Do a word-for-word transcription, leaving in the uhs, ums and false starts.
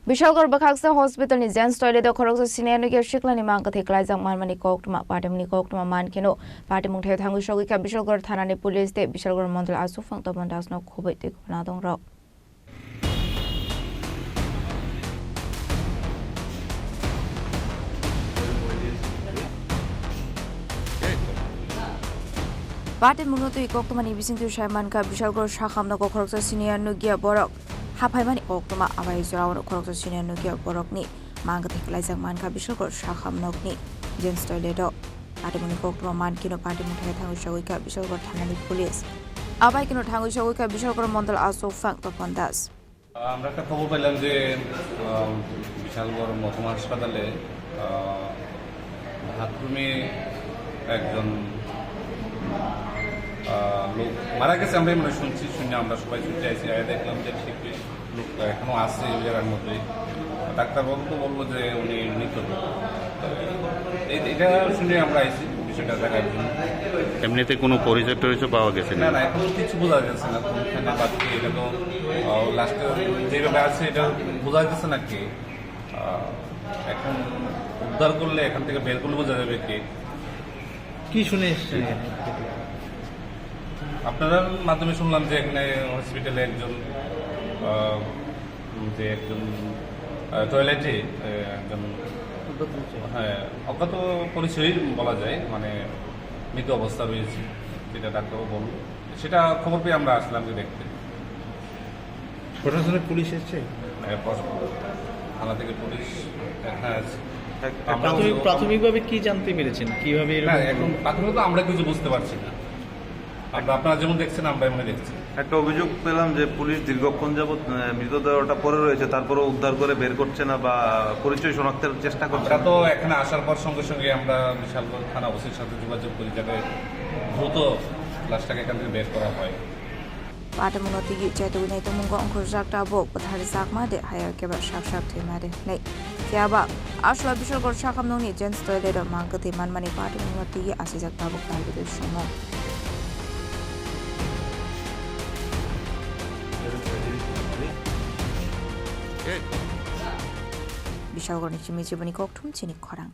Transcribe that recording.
Bishalgarh bwkhaksa hospital ni gents toilet o khoroksa senior nugya siklani mang kwthwi klaijak manmani koktwma, patimungni koktwma man kheno patimung thaio thangwi sogwi kha Bishalgarh thana ni police tei Bishalgarh mondol aswk phang Tapan Das no khobwi twi kubuna dong rok. Patimungno twi koktwmani bisingtwi sai mankha Bishalgarh sakham nogo khoroksa senior nugya borok haphaimani koktwma, abai jorao khoroksa senior nugya borokni mang kwthwi klaijak mankha Bishalgarh sakham nokni gents toilet o. Patimungni koktwma man kheno patimung thaio thangwi sogwi kha Bishalgarh thanani police. Abai kheno thangwi sogwi kha Bishalgarh mondol aswk phang Tapan Das. আমরা একটা খবর পেলাম যে, আহ, বিশালগড় মহকুমা হাসপাতালে, আহ, বাথরুমে একজন, আহ, লোক মারা গেছে। আমরাই মনে হয় শুনছি, শুনে আমরা সবাই ছুটে আইছি, আইয়া দেখলাম যে ঠিক লোকটা এখনো আছে ওই জায়গার মধ্যেই। ডাক্তারবাবু তো বললো যে উনি মৃত। এই, এটা শুনে আমরা আইছি বিষয়টা দেখার জন্য। এমনিতে কোনো পরিচয় টরিচয় পাওয়া গেছে না? না, না, এখন কিছু বোঝা যাচ্ছে না, কোনখানে বাচ্চা, এটা তো, আহ, লাস্টে যেভাবে আছে, এটা বোঝা যাচ্ছে না কে। আহ, এখন উদ্ধার করলে, এখান থেকে বের করলে বোঝা যাবে কে। কি শুনে এসছেন? আপনাদের মাধ্যমে শুনলাম যে এখানে হসপিটালে একজন, আহ, যে একজন, আহ, টয়লেটে, আহ, একজন, হ্যাঁ, অজ্ঞাত পরিচয় বলা যায়, মানে মৃত অবস্থা রয়েছে, যেটা ডাক্তারও বলল, সেটা খবর পেয়ে আমরা আসলাম যে দেখতে। প্রশাসনের পুলিশ এসছে? হ্যাঁ, প্রশাসন, থানা থেকে পুলিশ এখানে আছে। আমরা প্রাথমিক, ওই প্রাথমিকভাবে কি জানতে পেরেছেন? কিভাবে না, এরকম এখন প্রাথমিক তো আমরা কিছু বুঝতে পারছি না। আমরা, আপনারা যেমন দেখছেন, আমরা এমনি দেখছি। একটা অভিযোগ পেলাম যে পুলিশ দীর্ঘক্ষণ যাবত, আহ, মৃতদেহটা পড়ে রয়েছে, তারপরেও উদ্ধার করে বের করছে না বা পরিচয় শনাক্তের চেষ্টা করছে আমরা না। তো এখানে আসার পর সঙ্গে সঙ্গে আমরা বিশালগড় থানা ওসির সাথে যোগাযোগ করি, যাতে দ্রুত লাশটাকে এখান থেকে বের করা হয়। Patimungno twi chaitugwi nai tongmungo ongkhorjak tabuk bwthar jakma de haya keba sak sak thwima de hinwi. Phiya ba aswla Bishalgarh sakham nokni gents toilet o mang kwthwi manmani patimungno twi asijak tabuk tal bwtwi songmung. Bishalgarh ni simi chiboni kokthum chini khorang.